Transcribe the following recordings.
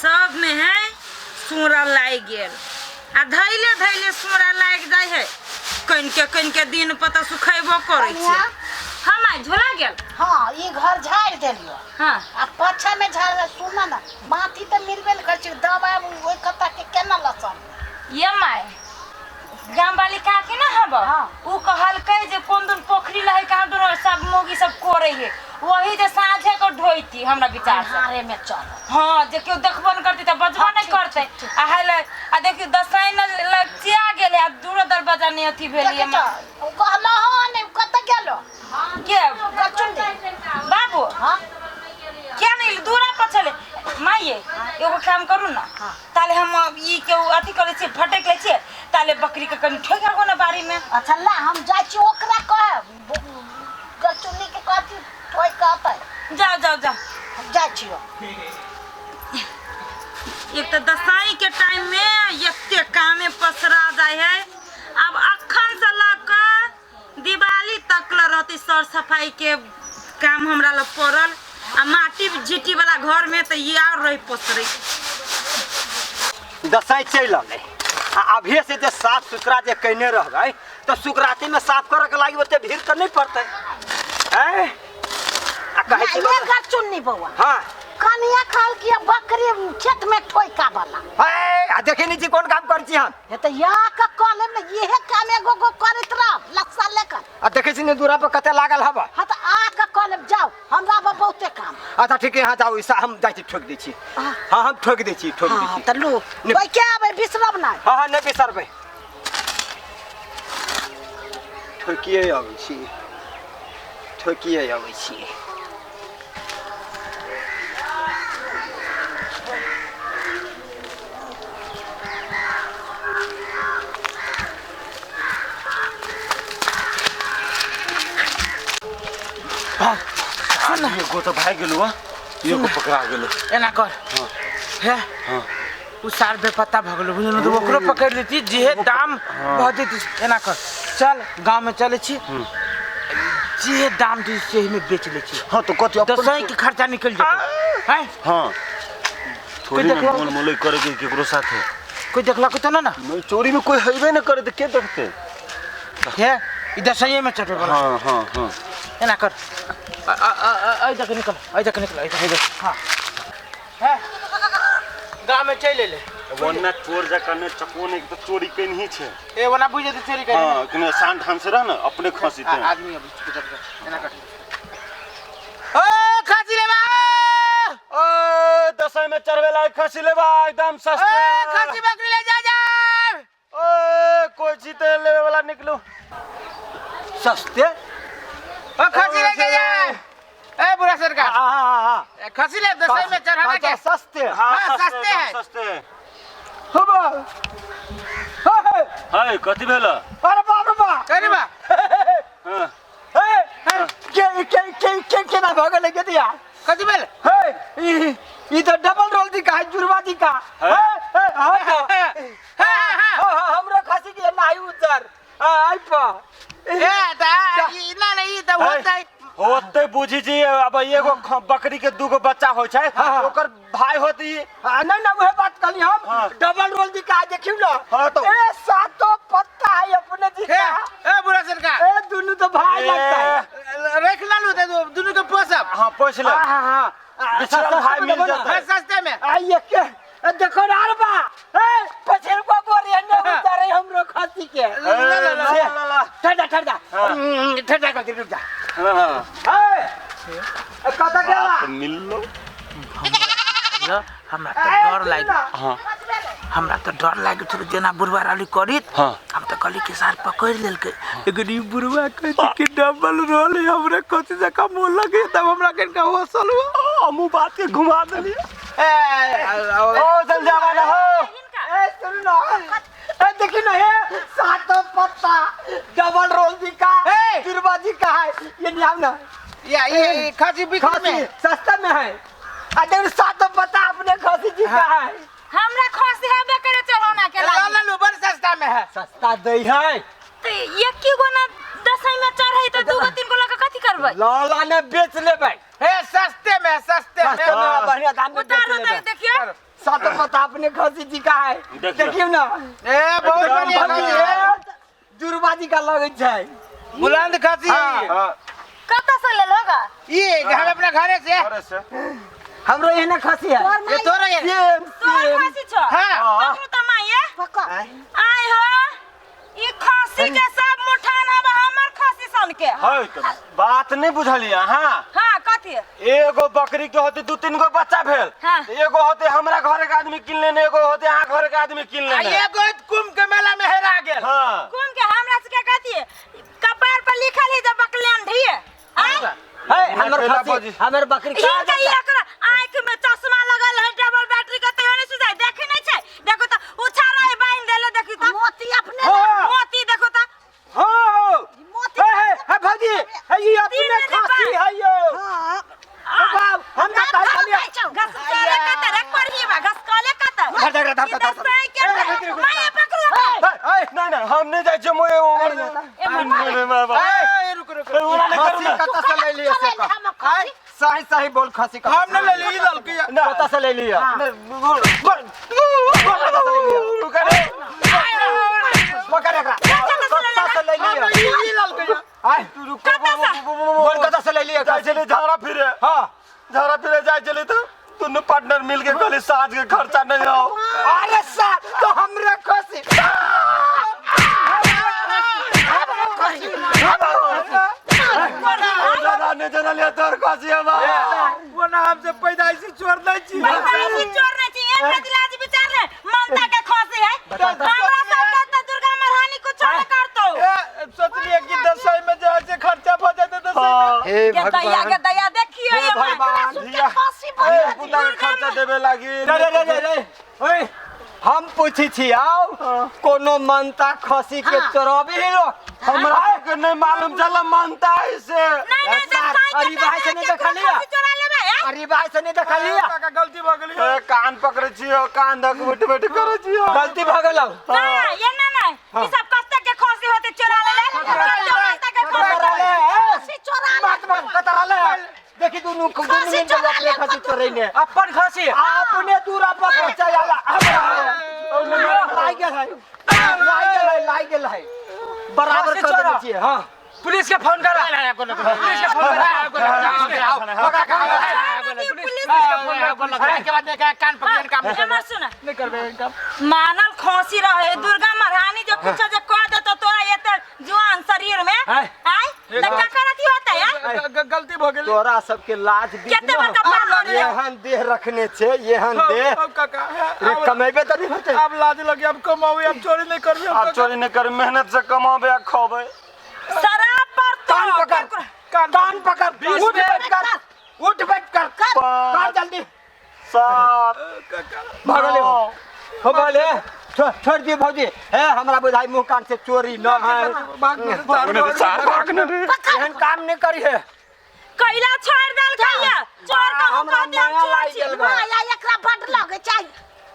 सबमे है सूरा लागि गेल आ धैले धैले सूरा लागि जाइ है कनिके कनिके दिन पर तऽ सुखेबो करै छै। कनिया? हाँ माय, झोला गेल। हाँ, ई घर झाड़ि देलियो। हाँ। आ पाछा में झाड़ सुन ना, माटी तऽ मिलबे ने करै छै, दबाइ ओहि कत्ता के केना लचल। ये माय, गाम वाली काकी ना हब। हाँ। उ कहलकै जे कोन दिन पोखरी लहै कहाँ दुनो सब मौगी सब कोरै है, वही जे साँझे को ढोइती हमरा विचार से। अन्हारे में चल। हाँ, जे केओ देखबो न करतै तऽ बजबो हाँ, नहि ठीक, करतै। ठीक, ठीक। आ हेले आ देखियौ दसैन लगचिया गेलै आ दूरो दरवाजा नहि अथी भेल। देखै तऽ, उ कहलो हँ नहि, उ कतऽ गेलो? के? गचुन्नी। बाबू। हाँ। किया नहि दूरा पर छलै। माइये, एगो काम करू ना। हाँ। ताले हम ई के अथी करै छियै, फटक लै छियै, ताले बकरी के कनि ठोकि आबो ना बाड़ी में। अच्छा ला, हम जाइ छी ओकरा कहब, गचुन्नी के कहती ठोकि के अतै। जाओ जाओ जाओ। हम जाइ छियो। एक तऽ दसाई के टाइम में एते कामे पसरा जाइ है। अब अखन से लऽ कऽ दिवाली तक ल रहतै सर सफाई के काम हमरा लग पड़ल। आ माटी झिटी वाला घर में तऽ ई आर रही पसरै। दसाई चलि अलै आ अभिये से जे साफ सुथरा जे कयने रहबै तऽ सुकराती में साफ करऽ के लागी ओते भीड़ तऽ नहि पड़तै। हैं? आ कहै छी ये गचुन्नी बौआ। हाँ। कनिया खाल की बकरी खेत में ठोइका वाला। हे, आ देखै नहि छी कोन काम करै छी हम। हे तऽ या के कऽ लेब ने, इहे काम एगो गो करैत रहब लस्सा लेकर। आ देखै छी ने दूरा पर कते लागल हवा। हाँ तऽ आ के कऽ लेब, जाउ हमरा पर बहुते काम। अच्छा ठीक है, हाँ जाउ, ईसा हम जाइ छी ठोकि दै छी। हाँ। हाँ, हम ठोकि दै छी, ठोकि दै हाँ, छी। तऽ लू, नहि। ओइ के आबै बिसरब नहि। हाँ, हाँ, नहि बिसरबै। ठोकिए अबै छी, ठोकिए अबै छी। सुन ना, एगो तऽ भागि गेलौ, हँ। एगो पकड़ा गेलौ। एना कर। हे, उ सार बेपत्ता भऽ गेलौ, बुझलहुँ तऽ ओकरो पकड़ि लेती, जेहे दाम भऽ जेतै। एना कर, चल गाँव में चलै छी, जे दाम दी सेही में बेच लै छी। हाँ, तो कथी अपन दसई के खर्चा निकलि जेतौ। हैं? हाँ। थोड़ी ना देखलक? मोल मोलई करे के केकरो साथे। कोई देखलक तो ना ना? नहीं, चोरी में कोई हेबे न करे तऽ के देखते? हे, ई दसइये में चढ़े वाला। हाँ, हाँ, हाँ। एना कर। आ, आ, आ, आ, ऐ देख निकल, ऐ देख निकल, ऐ देख, ऐ देख। हाँ। हे, गाँव में चलि एलै। ओना चोर जकाँ ने चको ने तऽ चोरी केनही छै। ए, ओना बुझि जेतै चोरी केने। हाँ, कने शान ढान से रह ना, अपने खसी ते। आदमी अबै छै, रुक जा, एना कर। ओ, खसी लेबा! ओ, दसई में चढ़बे लायक खसी लेबा, एकदम सस्ते। ओ, खसी बकरी ले जा जा! ओ, कोई चीज ते लेवे वाला निकलू। सस्ते? ओ, खसी ले जा जा! ए, बुढ़ा सरकार। हाँ, हाँ, हाँ, हाँ। ए, खसी ले, दसई में चढ़ाना के। अच्छा, सस्ते। हाँ, हाँ, सस्ते, सस्ते है। एकदम सस्ते। हो बा। हे, हे। हे, कथी भेल? अरे बाप रे बाप। अरे बा। हाँ। हे, के, के, के, के, केना भऽ गेलै के दिया? कथी भेल? हे, ई तऽ डबल रोल दी का है, जुड़वा दी का। हे? हे, हे, हाँ तऽ। हे, हे, हे। हाँ, हाँ, हमरो खसी के नाही उज्जर। हाँ, आइ पा। ए, तऽ ई ना, ना, ई तऽ होतै। होते बुझी जी, अब एगो बकरी के दूगो बच्चा होइ छै, हाँ। ओकर भाई होती। हाँ, नहीं ना, वह बात कहली हम। हाँ। डबल रोल दी का देखियो ना। हाँ, तो। ए, सातो पत्ता है अपने जी हे, का। ए, बुढ़ा सरकार। ए, दुनू तो भाई ए। लगता है। रख लालू, दे दो, दुनू के पोसब। हाँ, पोस ले। हाँ, हाँ, हाँ। बिछड़ल सस्ते भाई में मिल देबो ना। जेतै। हाँ, सस्ते में। आ, ये के, ए, देखो ना रे बा। ए, पछेर को गोरी है, ना उतारे हमरो खसी के। ला, ला, ला, ला, ला, ला। ठहर जा, ठहर जा। हाँ। ठहर जा, गलती, रुक जा। हाँ। ए, ए, कतऽ गेला? बाप मिल लो। ल, हमरा ए, तऽ डर सुन लागि ना। हाँ। हमरा तऽ डर लागि छल जेना बुढ़वा राली करित। हाँ। हम तऽ कहली कि सार पकड़ि लेलकै, लेकिन ई बुढ़वा कहै छै कि डबल रोल है, हमरा कथी जकाँ मोन लगैए, तब हमरा कनिका हँसल हुआ। हमहूँ बात के घुमा देलियै। ए, ओ, चल जावा ना हो। ए, सुन ना। ए, देखी ना, हे, सातों पत्ता, डबल रोल जी का, ए! दुर्वा जी का है। ये नहीं आओ ना। या, ये खसी बिक्री खसी में। सस्ता में है। आ देखो सातों पत्ता अपने खसी जी का है। हमरा खसी हेबे करे चढ़ौना के ला, लागी। ला, लू, बड़ सस्ता में है। सस्ता दै है। तऽ एकी गो ना दसई में चढ़ै तऽ दूगो तीन गो लऽ कऽ कथी करबै? लाला ने बेच लेबै। हे, सस्ते में, सस्ते में। सस्ते में बढ़िया दाम में बेच उतारू लेबै। तो देखियो। सात पता अपने खसी जी का है। देखियौ। देखियौ ना। ए बहुत बढ़िया खसी है। जुरबाजी का लगै छै। बुलंद खसी। हाँ। कतऽ से लेल होगा? ये हम अपना घरे से। घरे से। हमरो एहने खसी है। ये तोरा ये। सेम तोहर सेम। खसी छौ? हाँ। पकड़ू तऽ माये। पकड़। आय हो, ई खसी के सब मुठान हब हमर खसी सन के। है तऽ बात नहीं बुझलियै अहाँ। हाँ, कथी? एगो बकरी के होते 2-3 गो बच्चा भेल। हाँ। एगो होते हमरा घरे के आदमी किन लेने, एगो होते अहाँ घरे के आदमी किन आ लेने। एगो कुंभ के मेला में हेरा गेल। हाँ। कुंभ के हमरा सबके कथी कपार पर लिखल है जे बकलेंड हिये। आय है हमर अकेला खसी बजी। हमर बकरी का हिनका ई एकरा आँख में चश्मा लगल है, डबल बैटरी के तैयो नहीं सुझाय, देखै नहीं छै। देखो त उछारा है बांधि देले, देखी त मोती अपने हाँ। मोती देखो त। हो। मोती हे हे हे भौजी, हे ई अपने तीन में खसी डिब्बा। है यो। हाँ। बाप, हम ना कहै छलियै। घसकले कत रे पढ़ी बा, घसकले कत। धर, धर, धर, धर, धर। दसै के माये पकड़ो। है, नहीं नहीं हम नहीं जाइ छियै मोए उमर। नहीं नहीं ए रुक रुक। ओना नहीं करू खसी ना। कतऽ से ले लियै से कह। हम खसी। सही सही बोल, खसी कतऽ हम न ले ली दल के। कतऽ से ले लियै? रुक रे। पकड़ एकरा। कतऽ से ले लियै? ई दल के। आय, तू रुक। बोल कतऽ से ले लियै? जाइ छलियै झाड़ा फिरे। हाँ। झाड़ा फिरे जाइ छलियै तऽ दुनू पार्टनर मिल के कहली साँझ के खर्चा नहीं आओ। अरे साथ तो हमरे खसी। दादा नहीं जनलियै तोहर खसी हमा। वो ना हमसे पैदाइशी चोर नहीं छी। पैदाइशी चोर नहीं छी, एक रति लाज विचार ले, ममता के खसी है। हमरा सब के त दुर्गा महारानी कुछ नहीं करतो। ए सोचलिए कि दसई में जे है से खर्चा भ जेतै दसई में। हे के दया के दया देखियो हे ये माँ। भगवान। धिया खसी ए पुता के खर्चा देबे लागी। रे रे रे रे रे ओए, हम पूछी छी आओ कोनो मनता खसी के चोरबी लो। हमरा सबके नहीं मालूम चल मानता है से। नहीं नहीं दसई के अरे भाई से नहीं केकरो देखा लिया। खसी चोरा लेबै हैं? अरे भाई से नहीं देखा लिया। काका गलती भ गेली। ए कान पकड़े छियो, कान धक बैठ बैठ करे छियो। गलती भ गेल। ना ये ना ना ई सब कते के खसी होते चोरा लेले। ममता के खसी। कतरा ले, ए। खसी चोरा ले। बात बात कतरा ले। देखी दुनू दुनू खसी मिल चोरा अपने ले, खसी चोरैने। अपन खसी। अपने दूरा पर पहुंचा आला। लाग गेल है, लाग गेल है, लाग गेल है। बराबर खसी कर चोरा। देने छियै। हां। पुलिस के फोन करा। पुलिस के फोन करा। के बाद कान पकड़ काम एमर सुन, नहीं करबे इनकम। मानल खसी रहे दुर्गा महारानी जो कुछ जे कह देतो तोरा एते जुआन शरीर में आय। आय त का करती होता है? गलती भ गेली। तोरा सबके लाज बीच केते बड़का पाप होले। एहन देह रखने छे, एहन देह। अब काका रे कमेबे त नहीं होते। अब लाज लगी, अब कमावे, अब चोरी नहीं करबे। अब चोरी नहीं कर, मेहनत से कमाबे आ खबे। शराब पर तो कान पकड़, कान पकड़, उठ बैठ कर, उठ बैठ कर, कर जल्दी। 7 भगले हो, हो भगले। छोड़ दियो भौजी। हे हमरा बुझाई मुंह कान से चोरी न है। एहन काम नहीं करी है। कैला छोड़ देल खैया चोर का हम हमरा कह दिया नया चोर लागि छी। गेल बा। माया एकरा बड लगे छै,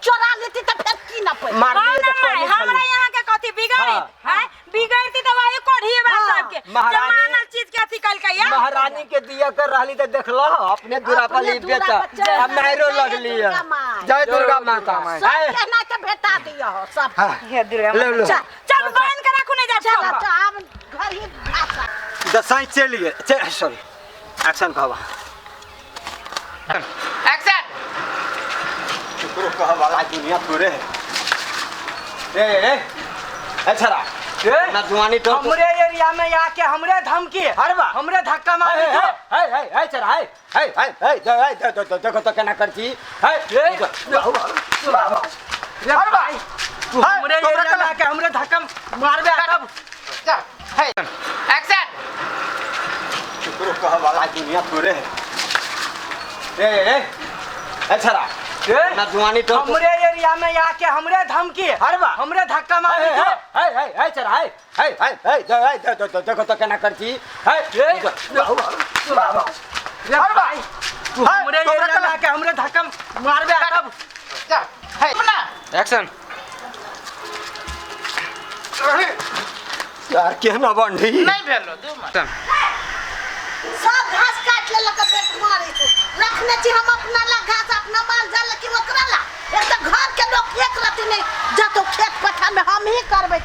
चोरा लेती त फेर की न पड़े। मार हाँ दिए ना तऽ माय, पानी हमरा खाली। यहाँ के कथी बिगड़ी हाँ। हैं? बिगड़ती तो वही कोढ़ी बा सबके जे महारानी- मानल चीज के अथी कल के या। महारानी के दिया कर रहली त देखल अपने दूरा पर अपने ली दूरा बेचा पर चल आ मारो जय लगली है। दुर्गा माय। जय दुर्गा माता। सब आय। के ना त भेटा दियो सब। हाँ। हे दुर्गा ले लो। चल चल बंद के राखू नहीं जा चल त आब घर ही भाषा। दसाई चलिए, सॉरी एक्शन कहबा। एक्शन। केकरो कह वाला दुनिया पूरे है। रे रे ए छरा ए? ना जुआनी तो हमरे एरिया में आके हमरे धमकी, अरे बा। हमरे धक्का मारे। हे हे हे हे छरा हे हे हे हे हे देखो तो केना करছি। हे ए? अरे बा। तू हमरे एरिया में आके हमरे धक्का मारबे तब। एक्शन। केकरो कह वाला दुनिया पूरे है। रे रे ए छरा ए? ना जुआनी तो हमरे एरिया में आके हमरे धमकी, अरे बा। हमरे धक्का हे मारे। हे हे हे छरा हे हे हे हे देखो तो केना करছি। हे ए? अरे बा। तू हमरे एरिया में आके हमरे धक्का मारबे तब। एक्शन। यार केहन बंडी नहीं भेलो दू सब घास काट लेलक बेटवा। मारै छौ। रखने छी हम अपना ला घास, अपना माल जाल ला कि ओकरा ला? एक तऽ घर के लोक एक रति नहि जतो खेत पथार में, हम ही करबै।